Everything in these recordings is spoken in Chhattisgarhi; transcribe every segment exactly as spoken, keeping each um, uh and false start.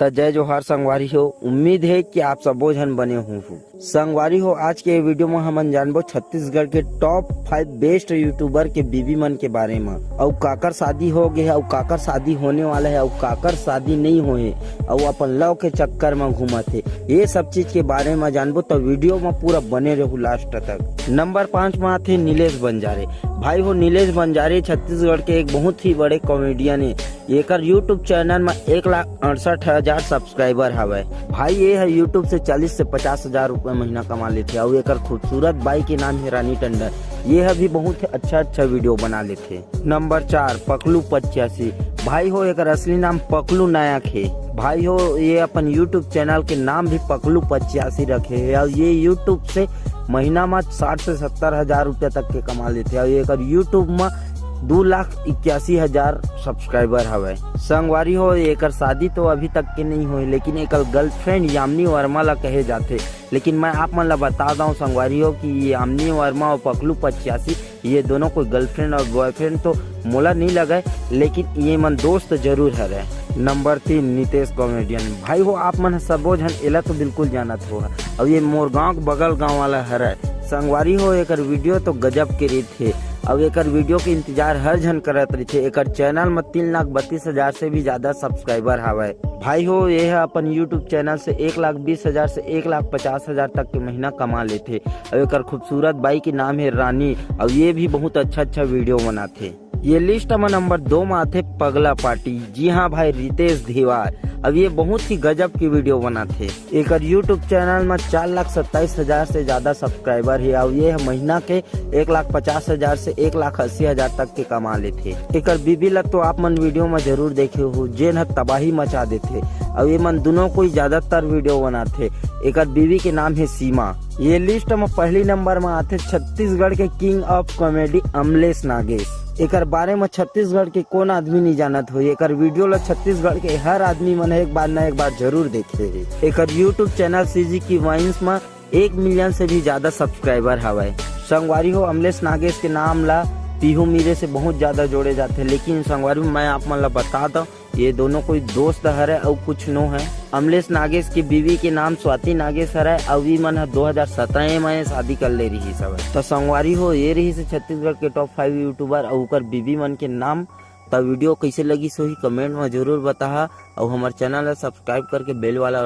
त जय जोहार संगवारी हो, उम्मीद हे कि आप सबो झन बने होहू। संगवारी हो, आज के वीडियो म हमन जानबो छत्तीसगढ़ के टॉप फाइव बेस्ट यूट्यूबर के बीवी मन के बारे म, अउ काकर शादी हो गे हे, अउ काकर शादी होने वाला हे, अउ काकर शादी नइ होए हे, अउ अपन लव के चक्कर म घूमत हे, ये सब चीज के बारे म जानबो। त वीडियो म पूरा बने रहू लास्ट तक। नंबर पाँच म आथे नीलेश बंजारे। भाई हो, नीलेश बंजारे छत्तीसगढ़ के एक बहुत ही बड़े कॉमेडियन हे। एकर YouTube चैनल म एक लाख अड़सठ हजार सब्सक्राइबर हवय। भाई ये ह YouTube से चालीस से पचास हजार रुपए महीना कमा लेथे अउ एकर खूबसूरत बाई के नाम हे रानी टंडन। ये ह भी बहुत अच्छा अच्छा वीडियो बना लेथे। नंबर चार, पकलू पचासी। भाई हो, एकर असली नाम पकलू नायक हे। भाई हो, ये अपन YouTube चैनल के नाम भी पकलू पचासी रखे हे अउ ये YouTube से महीना म साठ से सत्तर हजार रुपया तक के कमा लेथे अउ एकर YouTube म दू लाख इक्यासी हजार सब्सक्राइबर हवय। संगवारी हो, एकर शादी तो अभी तक के नइ होए, लेकिन एकर गर्लफ्रेंड यामिनी वर्मा ला कहे जाथे। लेकिन मैं आप मन ला बता दऊं संगवारी हो कि ये यामिनी वर्मा और पकलू पचासी, ये दोनों कोई गर्लफ्रेंड और बॉयफ्रेंड तो मोला नइ लगय, लेकिन ये मन दोस्त जरूर हरय। नंबर तीन, नितेश कॉमेडियन। भाई हो, आप मन ह सबो झन एला तो बिल्कुल जानत हो, अउ ये मोर गांव के बगल गांव वाला हरय। संगवारी हो, एकर वीडियो तो गजब के रहिथे, अउ एकर वीडियो के इंतजार हर झन करत रहिथे। एकर चैनल म तीन लाख बत्तीस हजार से भी ज्यादा सब्सक्राइबर हवय। भाई हो, ये ह अपन YouTube चैनल से एक लाख बीस हजार से एक लाख पचास हजार तक के महीना कमा लेथे। अउ एकर खूबसूरत बाई के नाम हे रानी, अउ ये भी बहुत अच्छा अच्छा वीडियो बनाथे। ये लिस्ट म नंबर दो म आथे पगला पार्टी। जी हाँ भाई, रितेश धीवार। अब ये बहुत ही गजब की वीडियो बनाथे। एकर YouTube चैनल म चार लाख सत्ताईस हजार से ज्यादा सब्सक्राइबर हे, अउ ये ह महीना के एक लाख पचास हजार से एक लाख अस्सी हजार तक के कमा लेथे। एकर बीबी ला तो आप मन वीडियो म जरूर देखे हो, जेन ह तबाही मचा देथे, अउ ये मन दोनों कोई ज्यादातर वीडियो बनाथे। एकर बीबी के नाम हे सीमा। ये लिस्ट म पहली नंबर म आथे छत्तीसगढ़ के king of comedy Amlesh Nagesh. एकर बारे म छत्तीसगढ़ के कोन आदमी नइ जानत होही। एकर वीडियो ला छत्तीसगढ़ के हर आदमी मन एक बार न एक बार जरूर देखे हे। एकर YouTube चैनल सीजी की वाइन्स म एक मिलियन से भी ज्यादा सब्सक्राइबर हवय। संगवारी हो, अमलेश नागेश के नाम ला पीहू मीरे से बहुत ज्यादा जोड़े जाथे, लेकिन संगवारी हो, मैं आप मन ला बता दऊं, ये दोनों कोई दोस्त हरय अउ कुछ नो है। अमलेश नागेश की बीवी के नाम स्वाति नागेश हरय अउ ई मन ह दो हज़ार सत्रह म शादी कर ले रिहिस हवय। त संगवारी हो, ये रिहिस छत्तीसगढ़ के टॉप फाइव यूट्यूबर अउ ओकर बीवी मन के नाम। त वीडियो कइसे लगिस होही, कमेंट म जरूर बताहा अउ हमर चैनल ला सब्सक्राइब करके बेल वाला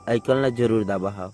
आइकन ला जरूर दबाहा।